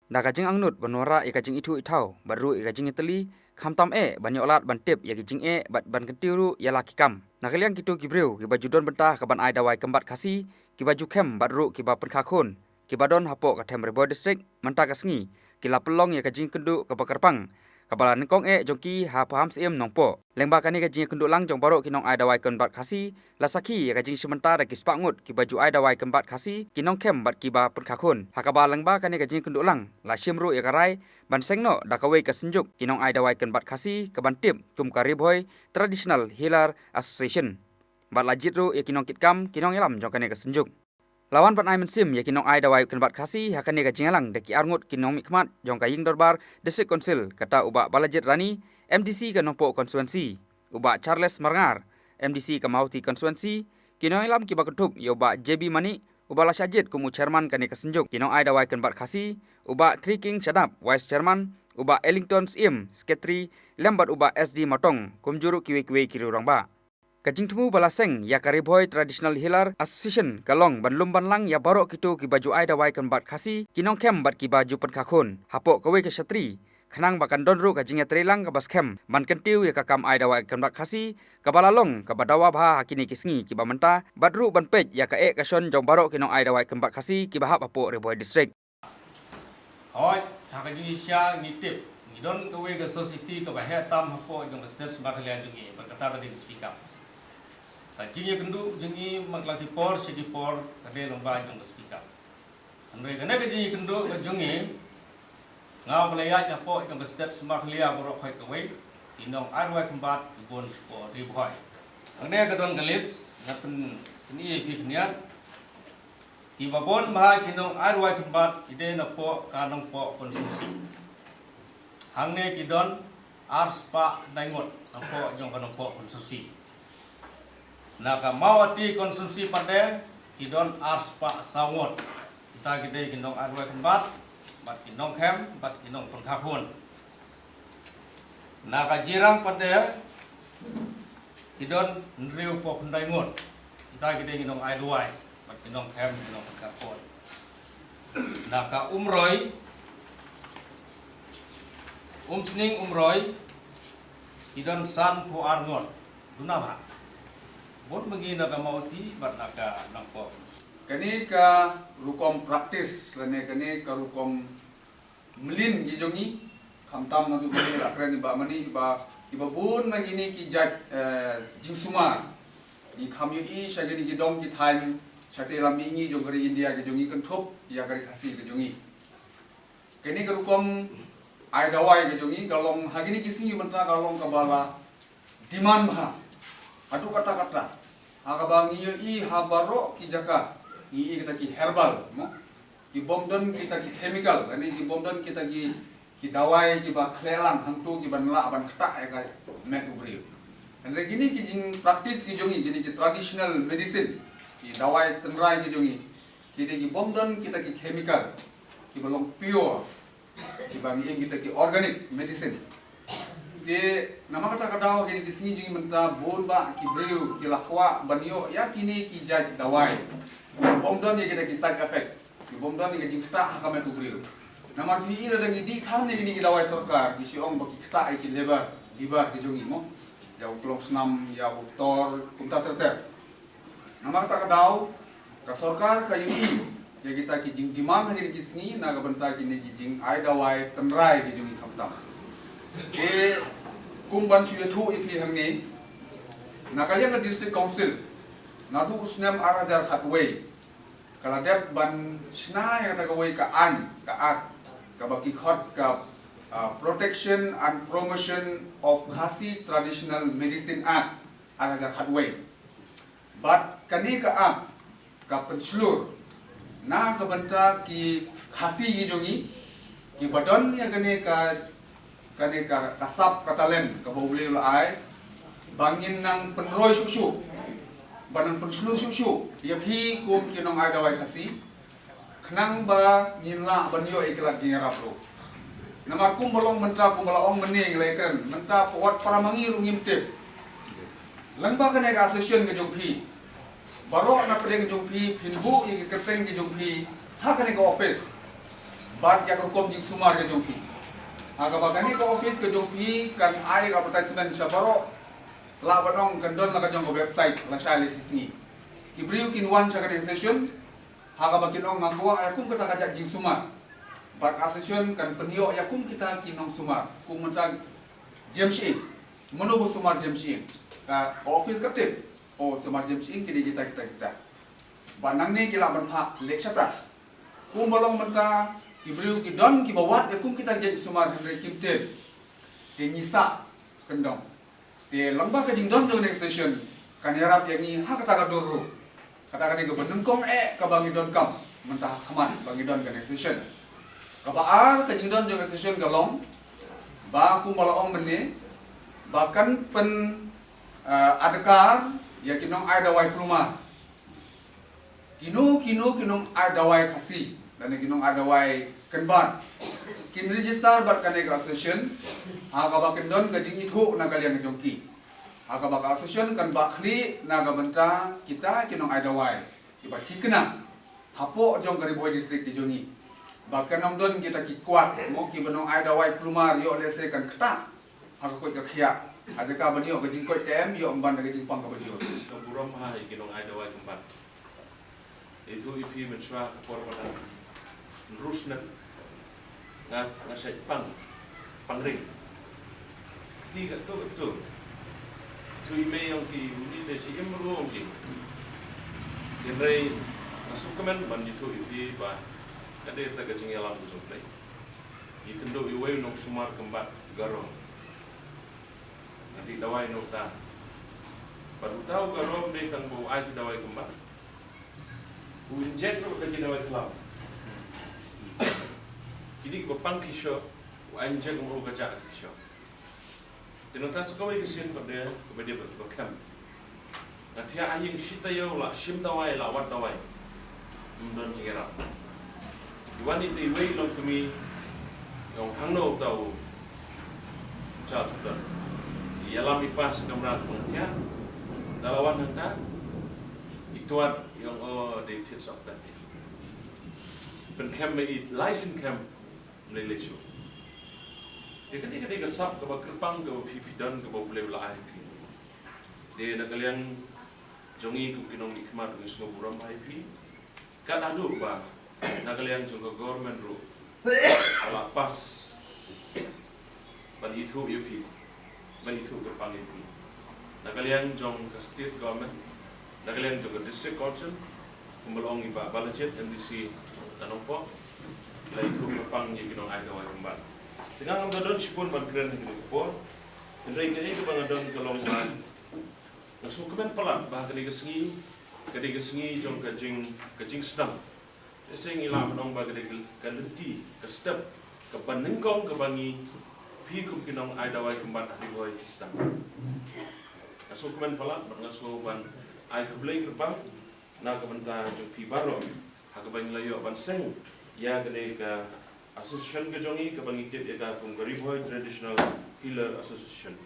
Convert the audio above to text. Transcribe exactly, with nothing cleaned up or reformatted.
Na ka jingangnud ban wanrah ïa ka jingithuh ithaw bad ruh ïa ka jingïatylli, khamtam eh ban ïoh lad ban tip ïa ki jingeh bad ban kyntiew ruh ïa la ki kam. Na ka liang kito ki briew kiba ju don bynta ha kaban ai dawai kynbat Khasi, kiba ju khem bad ruh kiba pynkha khun, kiba don hapoh ka them Ri Bhoi District, mynta ka sngi ki la pynlong ïa ka jingkynduh kaba kyrpang, kaba la nyngkong eh jong ki ha Paham Syiem Nongpoh. Lyngba kane ka jingkynduh lang jong baroh ki nong ai dawai kynbat Khasi, la sakhi ïa ka jingshim bynta da ki spah ngut kiba ju ai dawai kynbat Khasi, ki nongkhem bad kiba pynkha khun. Ha kaba lyngba kane ka jingkynduh lang, la shim ruh ïa ka rai ban seng noh da kawei ka synjuk ki nong ai dawai kynbat Khasi kaban tip kum ka Ri Bhoi Traditional Healer Association. Bad la jied ruh ïa ki nongkitkam, ki nongïalam jong kane ka synjuk. La wan ban ai mynsiem ïa ki nong ai dawai kynbat Khasi ha kane ka jingïalang da ki arngut ki nongmihkhmat jong ka ïing dorbar District Council, kata u Bah Balajied Rani, M D C ka Nongpoh Constituency, u Bah Charles Marngar, M D C ka Mawhati Constituency, ki nongïalam kiba kynthup ïa u Bah J B Manik, uba la shah jied kum u chairman kane ka synjuk, ki nong ai dawai kynbat Khasi, u Bah Three King Shadap, vice chairman, u Bah Ellington Syiem, secretary, lem bad u Bah S D Mawtong, kumjuh ruh kiwei kiwei ki riew rangbah. Ka jingthmu ba la seng ïa ka Ri Bhoi Traditional Healer Association ka long ban lum ban lang ïa baroh kito kiba ju ai dawai kynbat Khasi, ki nongkhem bad kiba ju pynkha khun hapoh kawei ka shatri, khnang ba kan don ruh ka jingïatreilang kaba skhem ban kyntiew ïa ka kam ai dawai kynbat Khasi kaba la long kaba dawa bha ha kine ki sngi kiba mynta, bad ruh ban peit ïa ka eh ka shon jong baroh ki nong ai dawai kynbat Khasi kiba hap hapoh Ri Bhoi District. Hooid, ha ka jingïasyllok ngi tip, ngi don kawei ka society kaba heh tam hapoh jong ka state Meghalaya jong ngi, bad kata ka dei ka Speak Up. Ka jingïakynduh jong ngi man la ki por sha ki por ka dei lyngba jong ka Speak Up. Hynrei kane ka jingïakynduh ka jong ngi, nga ba la ïaid hapoh jong ka state Meghalaya baroh khoit kawei, ki nong ai dawai kynbat ki bun shapoh Ri Bhoi. Hangne ka don ka list, nga pyn, pyni ïa phi khyndiat. Kiba bun bha ki nong ai dawai kynbat ki dei napoh ka Nongpoh Constituency. Hangne ki don ar spah khyndai ngut napoh jong ka Nongpoh Constituency. Na ka Mawhati Constituency pat de ki don ar spah saw ngut. Kita ki dei ki nong ai dawai kynbat, bad ki nongkhem, bad ki nongpynkha khun. Na ka Jirang pat de ki don hynriewphew khyndai ngut. Kita ki dei ki nong ai dawai bad ki nongkhem, ki nongpynkha khun. Na ka Umroi, Umsning Umroi, ki don sanphew ar ngut. Duna bha. Bun ba ngi na ka Mawhati bad na ka Nongpoh. Kane ka rukom practice lane kane ka rukom mlien ki jong ngi, khamtam naduh mynne la kren i Bah Manik, i Bah, i Bah bun na kine ki jait, eh, jingsumar. Ngi kham ïohi sha kine ki dong ki thaiñ shatei lam mihngi jong ka ri India ki jong ngi kynthup ïa ka ri Khasi ki jong ngi. Kane ka rukom ai dawai ki jong ngi ka long ha kine ki sngi mynta ka long kaba la demand bha. Haduh katta katta. Ha kaba ngi ïohi ha baroh ki jaka ngi ïohi kita ki herbal, mo. Ki bym don kita ki chemical, lane ki bym don kita ki, ki dawai kiba khleh lang hangto kiban lah ban ktah ïa ka met u briew. Hynrei kine ki jingpractice ki jong ngi, kine ki traditional medicine, ki dawai tynrai ki jong ngi, ki dei ki bym don kita ki chemical, kiba long pure, kiba ngi ïeng kita ki organic medicine. Te namar kata ka daw kine ki sngi jong ngi mynta bun bah ki briew ki la kwah ban ïoh ïa kine ki jait dawai. Bym don ïa kita ki side effect. Ki bym don ïa ki jingktah ha ka met u briew. Namar phi i lada ngi dih than ïa kine ki dawai sorkar, ki shu ong ba ki ktah ïa ki liver, liver ki jong ngi mo. Ïa u klong snam, ïa u tor, kumta ter ter. Namar kata ka daw, ka sorkar ka ïohi ïa kita ki jingdemand ha kine ki sngi na ka bynta kine ki jingai dawai tynrai ki jong ngi khamtam. Te kum ban shu ïathuh ïa phi hangne, na ka liang ka District Council, naduh u snem ar hajar khatwei, ka la dep ban shna ïa kata kawei ka aiñ, ka Act, kaba ki khot ka, ah, Protection and Promotion of Khasi Traditional Medicine Act, ar hajar khatwei. Bad kane ka Act ka pynshlur na ka bynta ki Khasi ki jong ngi, kiba don ïa kane ka, kane ka, ka sap ka talent kaba U Blei u la ai, ba ngin nang pynroi shuh shuh, ba nang pynshlur shuh shuh ïa phi kum ki nongai dawai Khasi, khnang ba ngin lah ban ïoh ïa ki lad jingïarap ruh. Namar kumba long mynta, kumba la ong mynne ngi la ïakren, mynta pyrshah para ma ngi ruh ngim tip. Lyngba kane ka association ka jong phi, baroh na pdeng jong phi, phin buh ïa ki kyrteng ki jong phi ha kane ka office. Bad ïa ka rukom jingsumar ka jong phi. Ha kaba kane ka office ka jong phi kan ai advertisement sha baroh. Lah ban ong kan don la ka jong ka website lashai la shisngi. Ki briew kin wan sha kane ka session. Ha kaba kin ong nga kwah ïa kum kata ka jait jingsumar. Bad ka session kan pynïoh ïa kum kita ki nongsumar. Kum mynta James Shing. Mano ba sumar James Shing? Ka office ka tip. Oh, sumar James Shing kine kita, kita, kita. Bad nangne ki lah ban phah leh shata. Kumba long mynta ki briew ki don kiba wad ïa kum kita ki jait sumar hynrei kim tip. Te ngi sah kyndong. Te lyngba ka jingdon jong next session kan ïarap ïa ngi ha kata ka dur ruh. Kata ka dei kaba nyngkong eh kaba ngi donkam mynta ha khmat ba ngi don ka next session. Kaba ar ka jingdon jong next session ka long ba kumba la ong mynne ba kan pyn, eh, adkar ïa ki nong ai dawai kulmar. Kino kino ki nong ai dawai Khasi lane ki nong ai dawai Kynbat kin register bad kane ka association. Ha kaba kin don ka jingithuh na ka liang jong ki. Ha kaba ka association kan bah khlieh na ka bynta kita ki nong ai dawai kiba thikna hapoh jong ka Ri Bhoi District ki jong ngi. Ba kan ym don kita ki kwat mo kiba nong ai dawai kulmar ïoh lehse kan ktah ha ka koit ka khiah. Ha jaka ban ïoh ka jingkoit te em ïoh ban da ka jingpang kaba jur. Ka burom ha ïa ki nong ai dawai Kynbat. Ïathuh ïa phi mynshuwa ka por ba dang hynriew snem. Nga, nga shait pang, pang ring. Kti katto katto. Ïathuh ïa mei ong ki, uni te shi im ruh ong ki. Hynrei nga sngewkmen ban ïathuh ïa phi ba ka dei kata ka jingïalam ka jong U Blei. Ïa kynduh ïa uwei u nongsumar Kynbat Garo. Nga dih dawai na uta. Bad uta u Garo ym dei tang ba u ai ki dawai Kynbat. U inject ruh da ki dawai khlam. Kine kiba pang ki shoh, u ai inject ruh ka jah ki shoh. Te nangta sa kawei ka sien pat de kaba dei bad kiba khem. Nga thiah ha ïing shi taïew la shim dawai la wad dawai. Ym don jingïarap. Ki wan ïa te iwei long kmie, ong hangno uta u Charles Sutton. Ïalam i pa sha kamra kaba nga thiah. Da la wan hangta i tuat i ong, o dei thied sop kat ïa. Pynkhem ma i lai sien khem. Mlei lei shuh. Te kane ka dei ka sap kaba kyrpang kaba phi phi don kaba U Blei u la ai ha phi. Te na ka liang jong ngi kum ki nongmihkhmat ngi sngewburom bha ïa phi. Kat haduh ba na ka liang jong ka government ruh ka la pass ban ithuh ïa phi. Ban ithuh kyrpang ïa phi. Na ka liang jong ka state government, na ka liang jong ka district council, kumba la ong i Bah Balajied M D C ka Nongpoh, ki la ithuh kyrpang ïa ki nong ai dawai Kynbat. Te nga ngam da don shibun ban kren ha kane ka por. Hynrei kaei kaba nga don ka long ba nga sngewkmen palat ba ha kane ka sngi ka dei ka sngi jong ka jing, ka jingsdang. Te sa ngi lah ban ong ba ka dei ka lynti, ka step kaba nyngkong kaba ngi, phi kum ki nong ai dawai Kynbat ha Ri Bhoi ki sdang. Nga sngewkmen palat bad nga sngew ban ai khublei kyrpang na ka bynta jong phi baroh ha kaba ngi la ïoh ban seng ïa kane ka association ka jong ngi kaba ngi tip ïa ka kum ka Ri Bhoi Traditional Healer Association.